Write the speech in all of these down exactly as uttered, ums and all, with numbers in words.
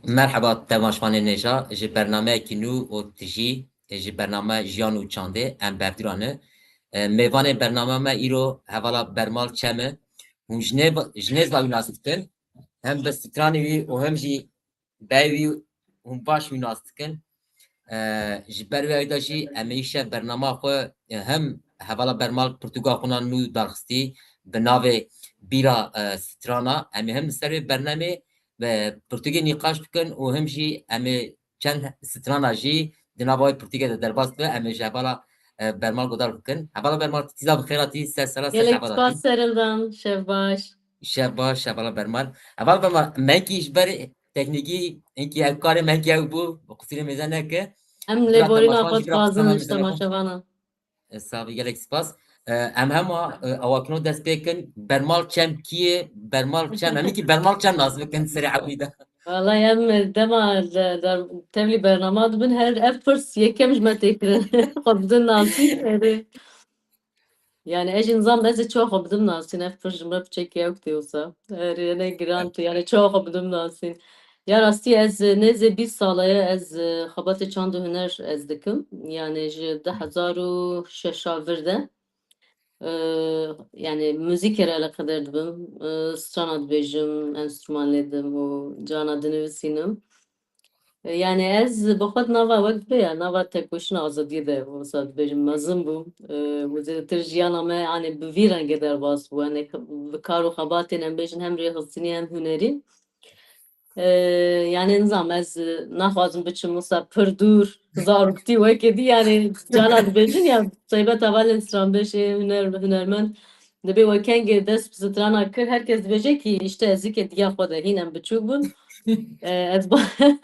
Merheba temaşvanên hêja, ji bernameyekî nû û tijî, ji bername Jiyan û Çandê em berdû re ne. E, mêvanê bername me îro hevala Bermal Çem e. Hûn ji nê, ji nêz ve wî nas dikin. Hem bi stranê wî û hem jî beyê wî hûn baş wî nas dikin. E, ji ber wê de jî em ê îşev bernama xwe, e, hem hevala Bermal pirtûka xwe nû darxistî bi navê Bîra, e, Strana. Em ê hem li ser wê bernamê bi pirtûkê nîqaş bikin û hem jî em ê çend strana jî di nava wê pirtûkê de derbas bibe. Em ê ji hevala, e, Bermal guhdar bikin. Hevala Bermal, tîza bi xêr hatî, ser sera, ser Gelek çava spas hatî. Serildam, şev baş. Şev baş, hevala Bermal. Hevala Bermal, me kî ji ber teknîkî, hinkî ew karê me hinkî ew bû, bi qusûrê mêze neke. Em Bira lêborîna temaşevan xwe jî bira dixwazin qusûrê ji mêze neke. Temaşevana. E, savî, gelek spas. E, em hema, e, awakino dest pê kin. Bermal Çem kî ye? Bermal Çem, em kî Bermal Çem nas bikin serê ewî de. Vallahi em dema de, de, tevlî bernama dibin her ev pirs yekem ji me tê kirin. Xwe bidin nasîn, erê. Yani ez jî nizam ez ê çawa xwe bidim nasîn, ev pirs ji me piçekî ew tê wisa. Erê, ne giran tê, yani çawa xwe bidim nasîn. Ya rastî ez, e, nêzê bîst sala ye ez, e, xebatê çand û huner ez dikim. Yani ji du hezar û şeş a vir de, e, yani muzîkê re eleqedar dibim. E, strana dibêjim, enstrûman lêdim û carna dinivîsînim. E, yani ez bi xwe di nava wek dibe ya, nava tekoşîna azadiyê de wisa dibêjim, mezin bûm. E, û zêdetir jiyana me, yani bi vî rengê derbas bû. Yani bi kar û xebatên em bêjin hem rêxistinî hem hunerî. E, yani nizam ez, e, naxwazim biçim wisa pir dûr, zaroktî wekê dî, yani cala dibêjin ya, taybet hevalên stranbêjê, huner-, hunermend, dibê we kengê dest bi strana kir, herkes dibêje ki işte ez zikê diya xwe de hîn em biçûk bûn. E, ez ba-,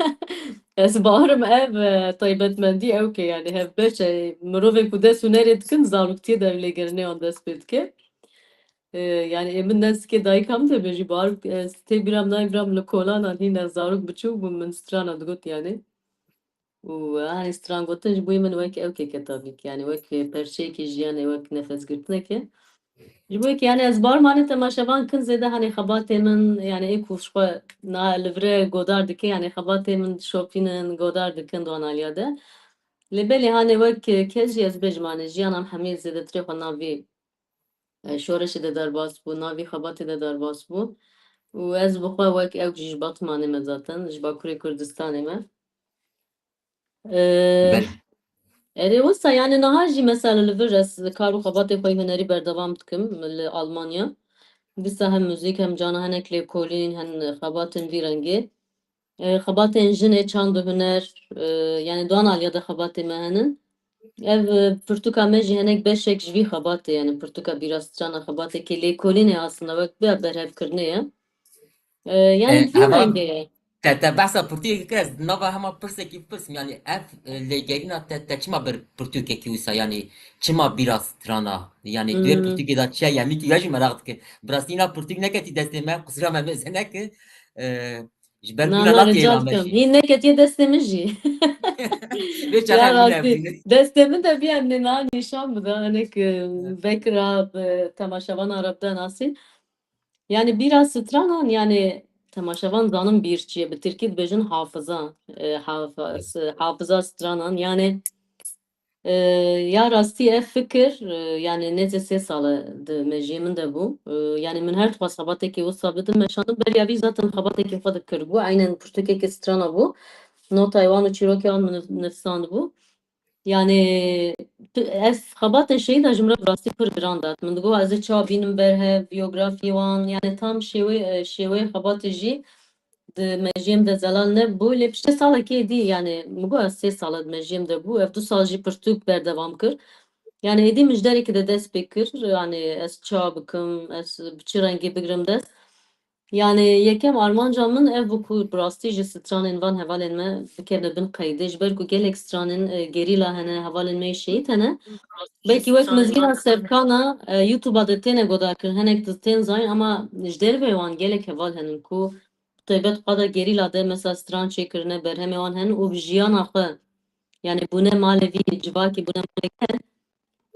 ez bawerim ev, e, taybetmendî ew ke yani hev beş, e, mirovê ku dest hunerê dikin, zaroktiyê de ev lêgerîneyan dest pê dike. E, yani ê min ne zikê dayika min de bêjî, bar, e, tê bîra min, nayê bîra min li kolanan hîn ez zarok biçûk bûm, min strana digot yani. Û, e, hani stran gotin ji bo min wek ew keke tabî ki, yani wek perçeyekî jiyanê, wek nefesgirtineke. Ji bo ki yani ez bar mane temaşevan kin zêde hani xebatê min, yani ê ku ji xwe na li vir e godar dike, yani xebatê min dişopînin, godar dikin di wan aliya de. Lê belê hani wek kes jî ez bêjim hani jiyana min hemî zêdetirê xwe navî e, şoreşê de derbas bû, navî xebatê de derbas bû. Û ez bi xwe wek ew jî ji Batmanê me zaten, ji Bakurê Kurdistanê me. E, Belê. Erê wisa yani niha jî mesela li vir ez kar û xebatê xwe yê hunerî berdewam dikim li Almanya. Dîsa hem muzîk hem cana hinek lêkolîn, hin xebatên vî rengê. E, xebatên jinê, çand û huner, e, yani di wan aliya de xebatê me henin. Ev, e, pirtûka me jî hinek beşek ji vî xebatê, yani pirtûka bîra strana xebateke lêkolînê aslında wek bi berhevkirinê ye. E, yani E, vî heval rengê ye. Te, te behsa pirtûkekî kir, ez nava hema pirsekî pirsim, yani ev, e, lêgerîna te, te çima bir pirtûkekî wisa, yani çima bîra strana, yani tu yê Hmm. pirtûkê de çi ye, yani tu ya jî meraq dike. Bi rastî îna pirtûk neketî destê me, qusura me mêze neke. E, Ji ber Na, ku na, îna rica dikim. Hîn neketiye destê min jî. Vê çaxa Ya min rastî, nebûne. Destê min de bî em nêna nîşan bide, hinek, e, Evet. Vekira, e, temaşevana re bide nasîn. Yani bîra stranan, yani temaşevan zanin bîr çi ye, bi tirkî dibêjin hafıza, e, haf-, Evet. s-, hafıza stranan, yani E, ya rastî ev fikir, e, yani nêzê sê sal e di mejiyê min de bû. E, yani min her dixwest xebatekî wisa bidim, meşandim. Beriya vî zaten xebatekî xwe dikiribû. Eynen pirtûkekî strana bû. Notayê wan û çîrokê wan min nivsandibû. Yani tu, ev xebatê Şehîda ji min re bi rastî pir giran dat. Min digot ez ê çawa bînim berhev, biyografiyê wan. Yani tam şêwê, e, şêweyê xebatê jî di mejiyê min de zelal nebû, lê piştê salekê dî, yani, min got ez sê sal e di mejiyê min de bû, ev du sal jî pirtûk berdewam kir. Yani, êdî min ji derekê de dest pê kir, yani, ez çawa bikim, ez bi çi rengî bigrim dest. Yani, yekem armanca min ev bû ku bi rastî ji stranên van hevalên me bikevne bin qeydê, ji ber ku gelek stranên, e, gerîla hene, hevalên me yê şehîd hene. Belkî wek Mizgîna Sevkana, e, YouTube-a de têne godarkirin, hinek di tên zayîn, ama ji derveyê wan gelek heval henin ku bi taybet xwe de gerîla de mesela stran çêkirine, berhemê wan henin û bi jiyana xwe, yani bûne malê vî civakî, bûne malê gel,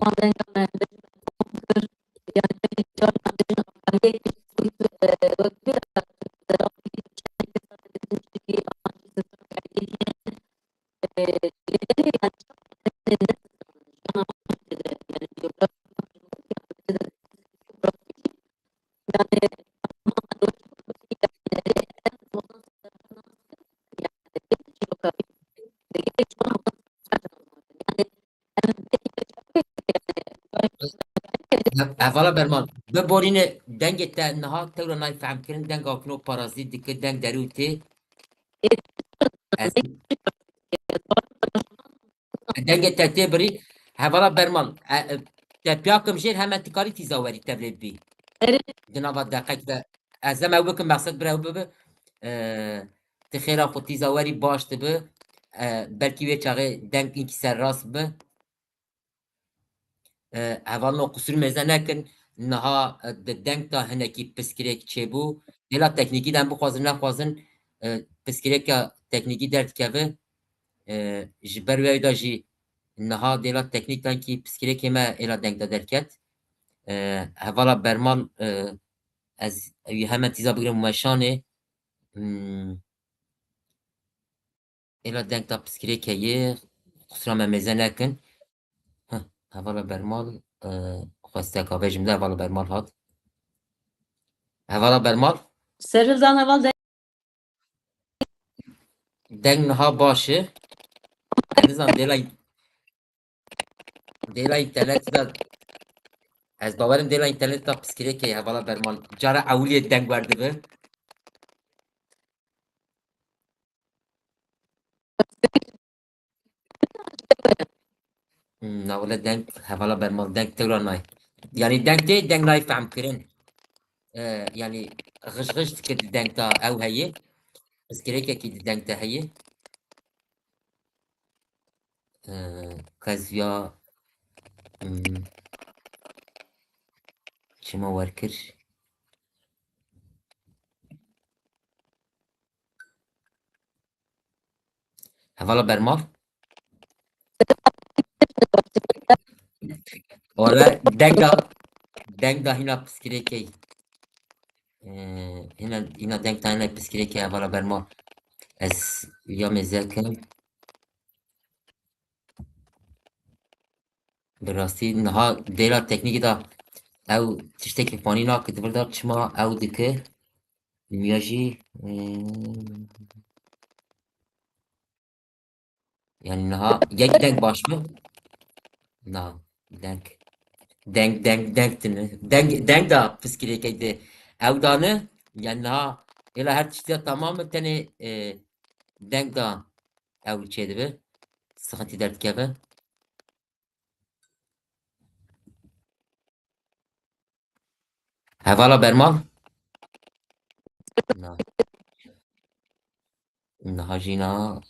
Wan denga me, me ji me kom kir, yani, belkî carna bêjin aliyekî, e, wek wî de, e, yani, Hevala Bermal, biborîne dengê te niha tewra nayê fehmkirin, deng akino parazî dike, deng derû tê. Ez dengê te tê birî. Hevala Bermal, e, e, te piya kim jêr heme tu karî tîza werî tevlê bî. Erê. Di nava deqek de ez em ew bikim, mexsed bir ew bibe. E, tu xêra xwe tîza werî baş dibe. E, belkî wê çaxê deng înkî ser rast bi. E, hevalno qusûr mêze nekin. Niha, e, di deng de hinekî piskirêk çêbû. Dêla teknîkî de em bixwazin nexwazin, e, piskirêka teknîkî derdikeve. E, ji ber wê de jî niha dêla teknîk de kî piskirêkê me êla deng de derket. E, hevala Bermal, e, ez wî heme tîza bigrim weşanê. Hmm. Êla deng ta piskirêk heye, qusura me mêze nekin. Heh, hevala Bermal, e, xweste ka vejim de hevala Bermal hat. Hevala Bermal. Serhildan heval de. Deng niha baş e. Ez nizam dêla, dêla înternetî de, ez bawerim dêla înternetî de piskirêkê hevala Bermal. Cara ewiliyê deng werdibi. Hmm, na wele deng, hevala Bermal, deng tewra nay. Yani deng tê, deng nay fehm kirin. E, yani xij xij dike di deng ta ew heye. Piskirêkekî di deng te heye. E, qeziya, hmm, çima werkir? Hevala Bermal. Ora deng da, deng da hîna piskirêkê. Ee, hîna, hîna deng da hîna piskirêkê hevala Bermal. Ez ya mêze kim. Bi rastî niha dêla teknîkî de ew tiştekî fanî nake di vir de çima ew dike. Dinya jî, hmm, yani niha yek deng baş mı? Na, deng. Deng, deng, deng tine. Deng, deng da piskirêkek de. Ew da ne? Yani niha êla her tiştiya tamam mı? Tenê, e, deng da ew çêdibe. Sıkıntı derdikeve. Hevala Bermal? Na. Niha jî na.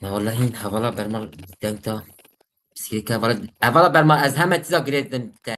Na wallahî hevala Bermal deng ta. Piskirêka hevala, hevala Bermal ez heme tîza girêdin te.